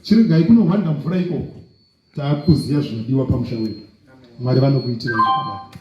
Chiregai kunohwanda mvura ikoko. Taakuziva zvinodiwa pamusha wedu. Mwari vanokuitira zvakanaka.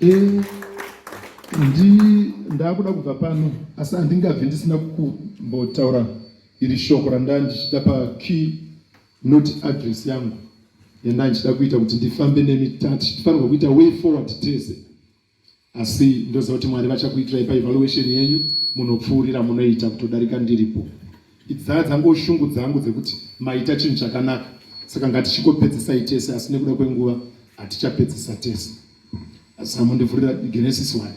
E, ndi ndakuda kubva pano asi handingabvi ndisina kumbotaura iri shoko randaa ndichida pa key note address yangu yandaa ndichida kuita kuti ndifambe nemi tifanirwa kuita way forward tese asi ndoziva kuti Mwari vachakuitirai paevaluation yenyu munopfuurira munoita kutodarika ndiripo. Idzaa dzangu shungu dzangu dzekuti maita chinhu chakanaka saka ngatichingopedzisai tese asi nekuda kwenguva hatichapedzisa tese. Asi amundivhurira Genesis 1.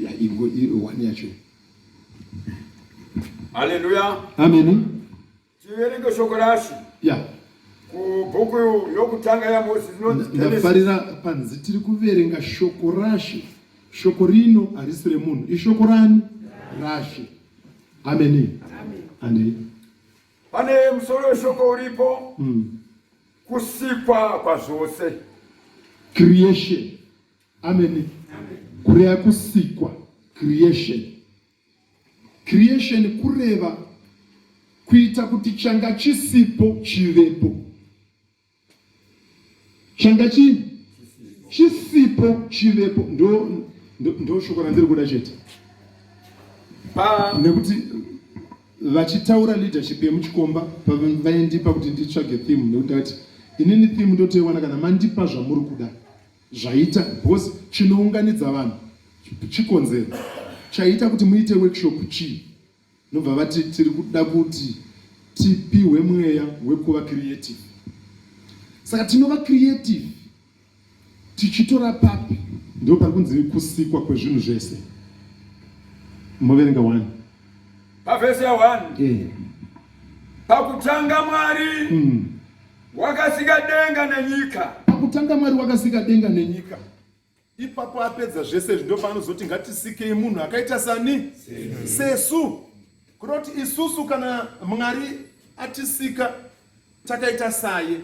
Ya ingo one yacho. Haleluya. Amen. Tiverenge shoko raShe. Ya. Kubhuku yokutanga yaMozisi inonzi Ndafarira panzi tiri kuverenga shoko raShe. Shoko rino harisi remunhu, ishoko rani? Rashe. Amen. Amen. Ande. Pane musoro weshoko uripo. Kusikwa kwazvose. Creation. Amen. Kureva kusikwa, creation. Creation kureva kuita kuti changa chisipo chivepo. Changa chi chisipo chivepo ndo ndo shoko randiri kuda chete. Nekuti vachitaura leadership yemuchikomba vaindipa kuti nditsvage theme nekuti ndakati inini theme ndotoiwana kana mandipa zvamuri kuda. Zvaita because chinounganidza vanhu chikonzero chaita kuti muite workshop chii nobva vati tiri kuda kuti tipihwe mweya wekuva creative saka tinova creative tichitora papi ndo pari kunzi kusikwa kwezvinhu zvese moverenga one pavhesi ya 1 eh. Pakutanga Mwari Wakasika denga nenyika. Pakutanga Mwari wakasika denga nenyika. Ipapo apedza zvese izvi ndopaanozoti ngatisikei munhu akaita sani? Sesu. Kureva kuti isusu kana Mwari atisika takaita saye,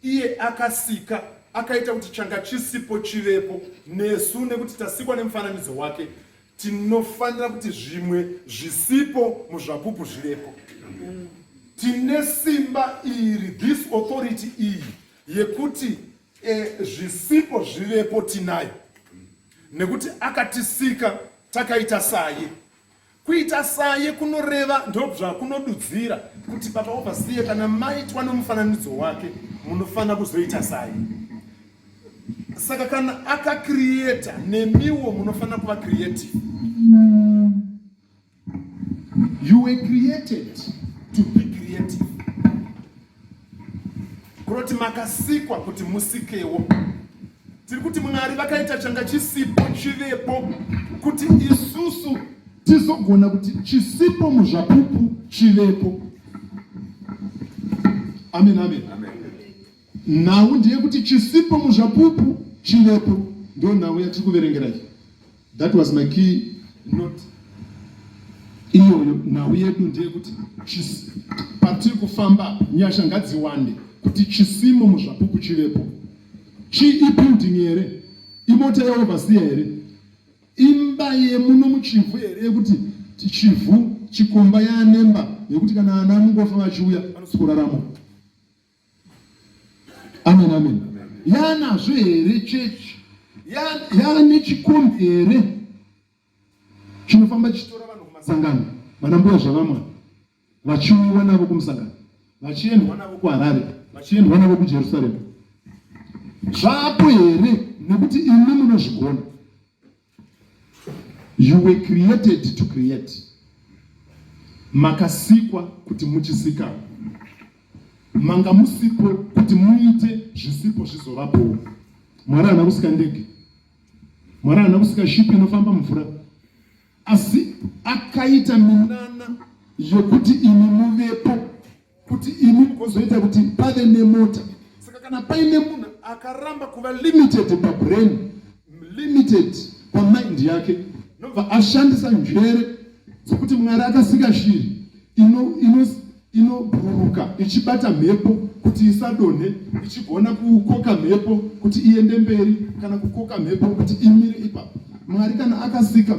iye akasika akaita kuti changa chisipo chivepo nesu nekuti tasikwa nemufananidzo wake Tinofanira kuti zvimwe zvisipo muzvapupu zvivepo. Tine simba iri, this authority iyi yekuti e, zvisipo zvivepo tinayo nekuti akatisika takaita saye. Kuita saye kunoreva ndozvakunodudzira kuti baba overseer kana maitwa nomufananidzo wake munofanira kuzoita saye. Saka kana akacreata nemiwo munofanira kuva creative. You were created to be creative. Kuroti makasikwa kuti musikewo. Tiri kuti Mwari vakaita changa chisipo chivepo kuti isusu tizogona kuti chisipo muzvapupu chivepo. Amen, amen. Amen. Nhau ndeyekuti chisipo muzvapupu chivepo. Ndo nhau yatiri kuverengera iyi. That was my key note. Iyoyo nhau yedu ndeyekuti patiri kufamba nyasha ngadziwande kuti chisimo muzvapupu chivepo. Chii ibuilding here? Imota yaoverseer here? Imba yemuno muChivhu here yekuti Chivhu chikomba yaanemba yekuti kana ana mungofa vachiuya vanosikuraramo? Amen, amen. Yanazvo here chechi? Yaane chikombi here chinofamba chichitora vanhu kumasangano, vana mbuya zvavamwa vachiuyiwa navo kumusangano, vachiendwa navo kuHarare, vachiendwa navo kuJerusarema? Zvapo here nekuti imi munozvigona? You were created to create. Makasikwa kuti muchisika. Manga musipo kuti muite zvisipo zvizovapowo. Mwari haana kusika ndege. Mwari haana kusika shipi inofamba mumvura. Asi akaita minana yokuti imi muvepo kuti imi mugozoita kuti pave nemota. Saka kana paine munhu akaramba kuva limited pabrain, limited pamind yake, nobva ashandisa njere dzekuti Mwari akasika shiri ino, ino, Inobhururuka ichibata mhepo kuti isadonhe, ichigona kukoka mhepo kuti iende mberi kana kukoka mhepo kuti imire ipapo. Mwari kana akasika,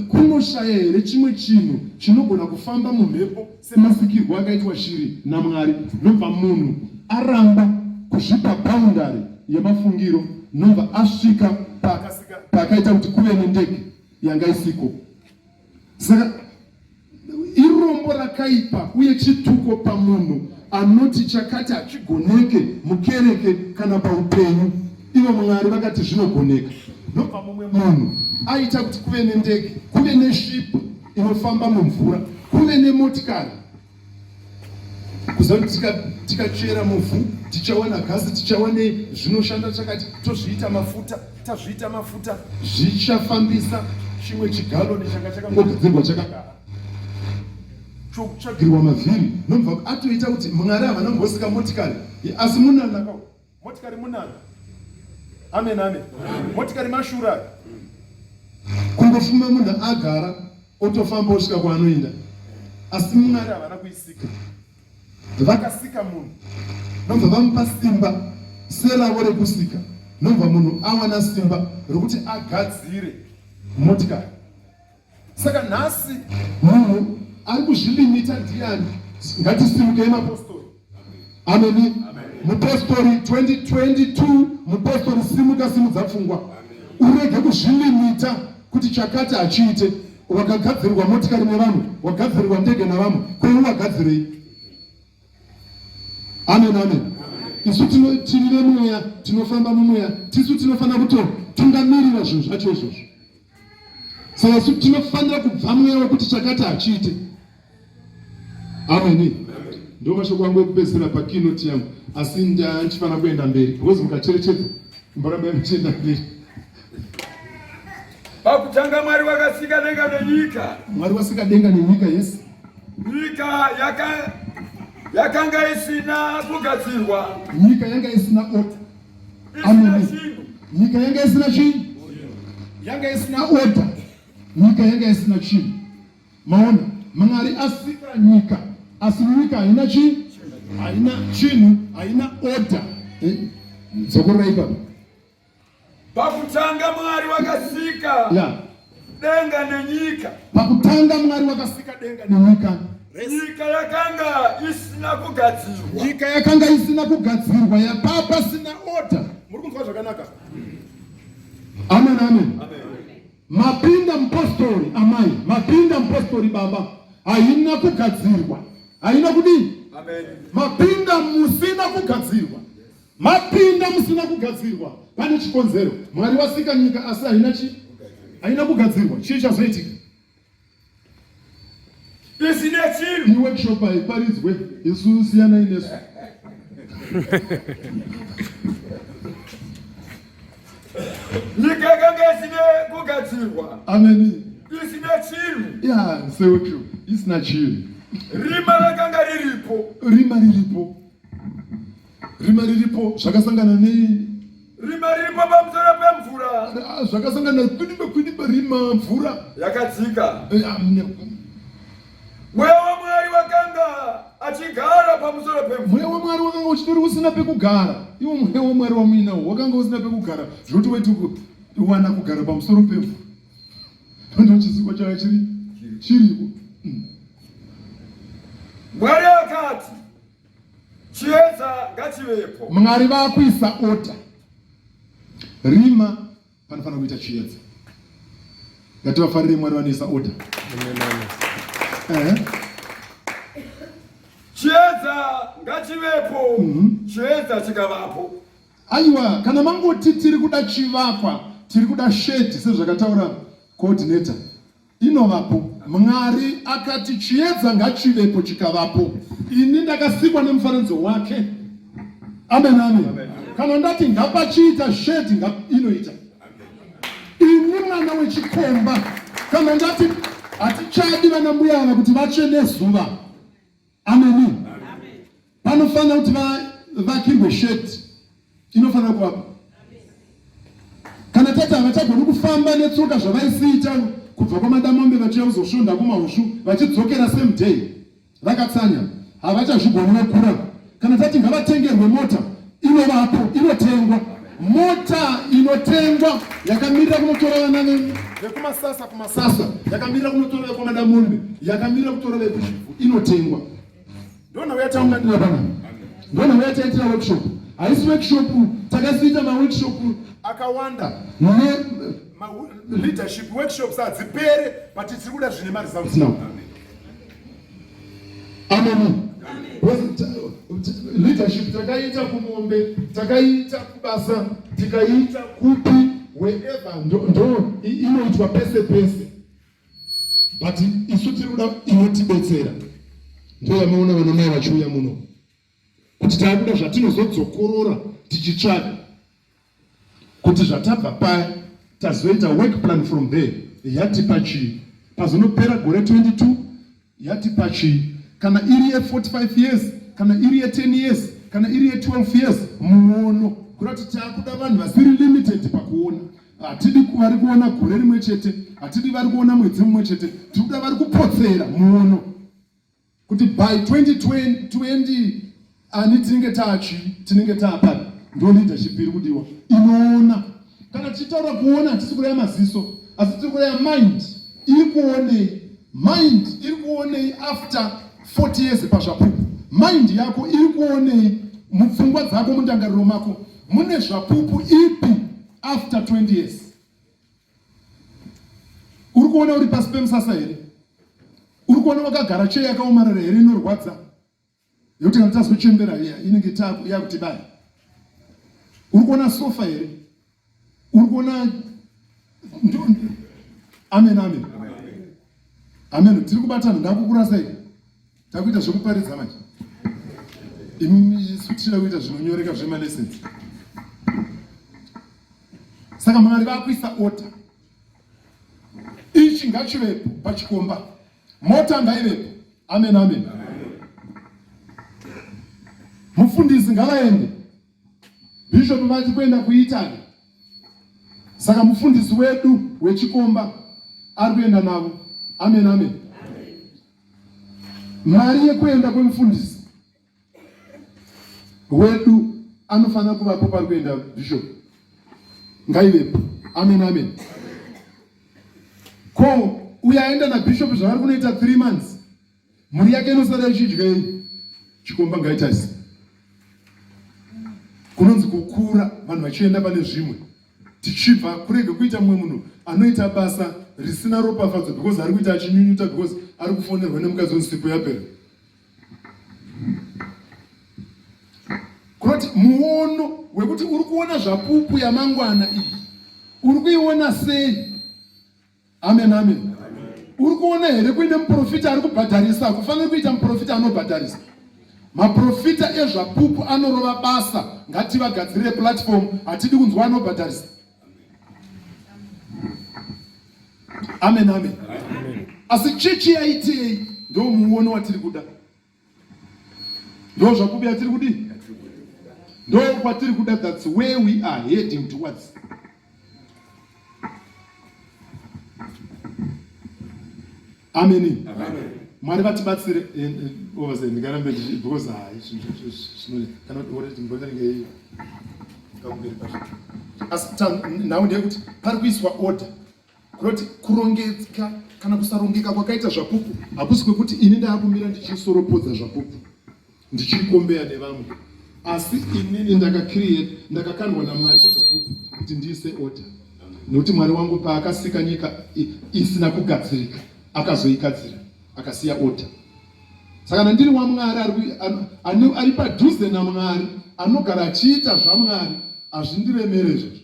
kunoshaya here chimwe chinhu chinogona kufamba mumhepo semasikirwo akaitwa shiri naMwari? Ndobva munhu aramba kuzvipa boundary yemafungiro, ndobva asvika paakaita kuti kuve nendege yanga isiko. Saka irombo rakaipa uye chituko pamunhu anoti chakati hachigoneke mukereke kana paupenyu. Ivo Mwari vakati zvinogoneka. Ndobva mumwe munhu aita kuti kuve nendege, kuve neshipu inofamba mumvura, kuve nemotikari kuziva kuti tikachera muvhu tichawana gasi tichawanei zvinoshanda chakati tozviita mafuta tazviita mafuta zvichafambisa chimwe chigaloni changa chakangogadzirwa chakagara chokutsvagirwa mavhiri nobva atoita kuti mwari havana kumbosika motikari asi munana Motikari munana. Amen amen. Motikari mashura. Kungofuma munhu agara otofamba osvika kwaanoenda. Asi Mwari havana kuisika. Vakasika munhu. Nobva vamupa simba seravo rekusika. Nobva munhu awana simba rokuti agadzire motikari. Saka nhasi munhu ari kuzvilimita ndiani? Ngatisimukei mapostori. Ameni. Mupostori 2022 mupostori simuka simudza pfungwa. Urege kuzvilimita kuti chakati hachiite. Wakagadzirirwa motikari nevamwe, wagadzirirwa ndege navamwe, ko iwe wagadzirei? Amen, amen. Isu tiri vemweya, tinofamba mumweya, tisu tinofanira kutotungamirira zvinhu zvacho izvozvo. Saka isu tinofanira kubva mweya wekuti chakati hachiite. Ameni. Ndo mashoko angu ekupedzisira pakeynote yangu, asi ndichifanira kuenda mberi because mukacherechedza mboramba muchienda mberi. Pakutanga Mwari wakasika denga nenyika. Mwari wasika denga nenyika, yes. Nyika yaka yakanga isina kugadzirwa. Nyika yanga isina order. Amen. Nyika yanga isina chinhu. Yanga isina order. Nyika yanga isina chinhu. Maona, Mwari asika nyika, asi nyika haina chi haina chinhu, haina order. Eh, dzokorora ipapo. Pakutanga Mwari wakasika yeah. denga nenyika. Pakutanga Mwari wakasika denga nenyika. Nyika yakanga isina kugadzirwa. Nyika yakanga isina kugadzirwa, yapaa pasina order. Muri kunzwa zvakanaka? Amen, amen. Amen. Mapinda mupostori amai, mapinda mupostori baba, haina kugadzirwa, haina kudii? Amen. Mapinda musina kugadzirwa. Mapinda musina kugadzirwa pane chikonzero. Mwari wasika nyika asi haina chi haina kugadzirwa. Chii chazoitika? Isina chinhu. Iworkshop haiparidzwe isu siyanai nesu. Nyika yakanga isina kugadzirwa. Amen. Isina chinhu. Yeah, so true. Isina chinhu. Rima rakanga riripo. Rima riripo. Rima riripo zvakasangana nei? Rima riripo pamusoro pemvura. Ah, zvakasangana kwidimba kwidimba rima mvura yakadzika. Eh, ah, Mweya waMwari wakanga achigara pamusoro pemvura. Mweya waMwari wakanga uchitori usina pekugara. Iwo mweya waMwari wamuinawo wakanga usina pekugara zvekuti waiti wana kugara pamusoro pemvura. Ndo chisikwa changa chiri chiriko. Mwari akati Chiedza ngachivepo. Mwari vakuisa order. Rima panofanira kuita chiedza. Ngativafarire Mwari vanoisa order. Amen. Chiedza ngachivepo. Chiedza chikavapo. Aiwa, kana mangoti tiri kuda chivakwa, tiri kuda shedi sezvakataura coordinator. Inovapo. Mwari akati chiedza ngachivepo chikavapo. Ini ndakasikwa nemufananidzo wake. Amen, amen. Amen. Kana ndati ngapachiita shedi nga inoita. Ini mwana wechikomba kana ndati hatichadi vana mbuya ava kuti vatsve nezuva. Ameni. Panofanira kuti vavakirwe shedi inofanira kuvapo. Kana tati havachagoni kufamba netsoka zvavaisiita kubva kwaMadamombe vachiuya kuzosvonda kuMahusvu vachidzokera same day vakatsanya. Havachazvigoni vakura. Kana tati ngavatengerwe mota, inovapo, inotengwa. Mota inotengwa yakamirira kunotora vana vekumasasa kumasasa, yakamirira kunotora vekwaMadamombe, yakamirira kutora vekuChivhu, inotengwa. Ndona uya taunganira panapa. Ndona uya taitira workshop. Haisi workshop, takasiita maworkshop akawanda ne leadership workshops hadzipere but tiri kuda zvine maresults now. Amen. Leadership takaita kumombe, takaita kubasa, tikaita kupi wherever ndo inoitwa pese pese. But isu tiri kuda inotibetsera. Ndiyo yamaona vana mai vachiuya muno. Kuti takuda zvatinozodzokorora tichitsvaga. Kuti zvatabva paya tazoita work plan from there yatipa chii. Pazonopera gore 22 yatipa chii. Kana iri ye 45 years, kana iri ye 10 years, kana iri ye 12 years, muono. Kureva kuti takuda vanhu vasiri limited pakuona. Hatidi vari kuona gore rimwe chete, hatidi vari kuona mwedzi mumwe chete, tiri kuda vari kupotsera muono kuti by 2020 ani tinenge taachi tinenge taapapi. Ndo leadership iri kudiwa inoona. Kana tichitaura kuona hatisi kureva maziso, asi tiri kureva mind iri kuonei. Mind iri kuonei after 40 years pazvapupu. Mind yako iri kuonei mupfungwa dzako, mundangariro mako mune zvapupu ipi after 20 years? Uri kuona uri pasi pemusasa here? Uri kuona wakagara cheya yakaomarara here inorwadza yekuti kana tazochembera iya inenge yakutibaya? Uri kuona sofa here? Uri kuona? Amen, amen, amen. Tiri kubatana, ndakukurasai, takuita zvekuparidza manje. Isu tichida kuita zvinonyoreka zvemalessons. Saka Mwari vakuisa order. Ichi ngachivepo pachikomba, mota ngaivepo. Amen, amen. Mufundisi ngavaende, Bishop vati kuenda kuItaly. Saka mufundisi wedu wechikomba ari kuenda navo. Amen, amen. Mari yekuenda kwemufundisi wedu anofanira kuvapo pari kuenda bishop, ngaivepo. Amen, amen. Ko uyo aenda nabishop zvavari kunoita 3 months, mhuri yake inosara ichidyei? Chikomba ngaitarise. Kunonzi kukura, vanhu vachienda pane zvimwe, tichibva kurege kuita mumwe munhu anoita basa risina ropafadzo because ari kuita achinyunyuta because ari kufonerwa nemukadzi wensipo yapera. Kunoti muono wekuti uri kuona zvapupu yamangwana iyi uri kuiona sei? Amen, amen. Uri kuona here kuine muprofita ari kubhadharisa? Kufanira kuita muprofita anobhadharisa. Maprofita ezvapupu anorova basa, ngativagadzirire platform, hatidi kunzwa anobhadharisa. Amen, amen. Amen. Asi chechi yaitei? Ndo muono watiri kuda, ndo zvapupu yatiri kudii, ndo kwatiri kuda. That's where we are heading towards. Amen. Mwari vatibatsire. Ovase ndingarambe because hai zvinhu kana kuti mbonenge kakumberi pacho. Asi nhau ndeyekuti pari kuiswa order. Kunoti kurongeka kana kusarongeka kwakaita zvapupu hakusi kwekuti ini ndaakumira ndichisoropodza zvapupu ndichikombeya nevamwe, asi inini ndakacreate, ndakakandwa naMwari kuzvapupu kuti ndiise order, nekuti Mwari wangu paakasika nyika isina kugadzirika akazoigadzira akasiya order. Saka kana ndiri waMwari ari padhuze naMwari anogara achiita zvaMwari, hazvindiremere izvozvo,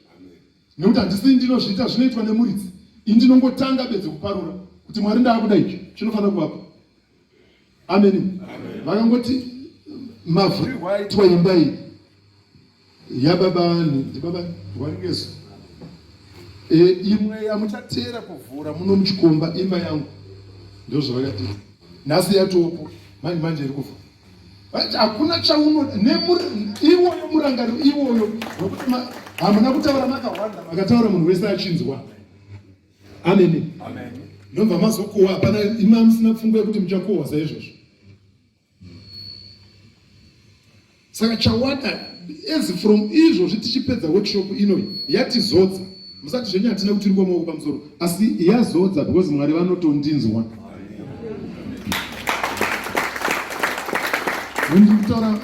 nekuti handisi ndinozviita, zvinoitwa nemuridzi. Ini ndinongotanga bedzi kuparura kuti Mwari ndaakuda ichi chinofanira kuvapo. Amen. Vakangoti mavhurirwo aitwa imba iyi yababa ndibaba waringeso e, imwe yamuchateera kuvhura muno muchikomba imba yangu, ndozvavakati nhasi yatopo manje manje iri kuvhura. Hakuna chauno iwoyo murangariro iwoyo wekuti hamuna kutaura makahwanda, makataura munhu wese achinzwa. Amen. Amen. Ndobva mazokohwa, hapana imi musina pfungwa yekuti muchakohwa saizvozvo. Saka chawada as from izvozvi tichipedza workshop inoyi yatizodza. Musati zvenyu hatina kuturikwa maoko pamusoro asi yazodza because Mwari vanotondinzwa. Ndiri kutaura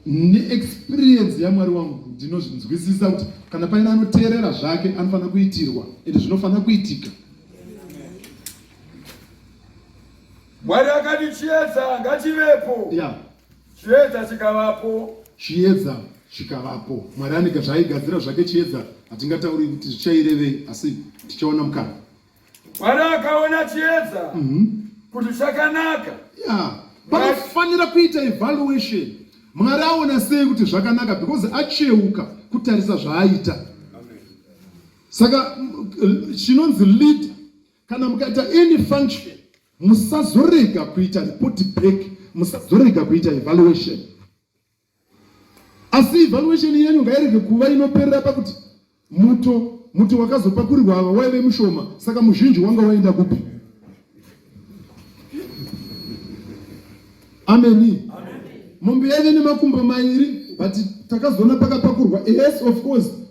neexperience yaMwari wangu ndinozvinzwisisa kuti kana paine anoteerera zvake anofanira kuitirwa ende zvinofanira kuitika. Mwari akati chiedza ngachivepo. Yeah. Chiedza chikavapo. Chiedza chikavapo. Mwari anenge zvaaigadzira zvake chiedza, hatingatauri kuti zvichairevei asi tichaona mukana. Mwari akaona chiedza kuti chakanaka. Yeah. Panofanira kuita evaluation. Mwari aona sei kuti zvakanaka because acheuka kutarisa zvaaita. Saka chinonzi leader Kana mukaita any function musazorega kuita report back, musazorega kuita evaluation. Asi evaluation yenyu ngairege kuva inoperera pakuti muto muto wakazopakurirwa ava waive mushoma, saka muzhinji wanga waenda kupi? Ameni. Mombe yaive nemakumbo mairi but takazoona pakapakurwa. Yes, of course.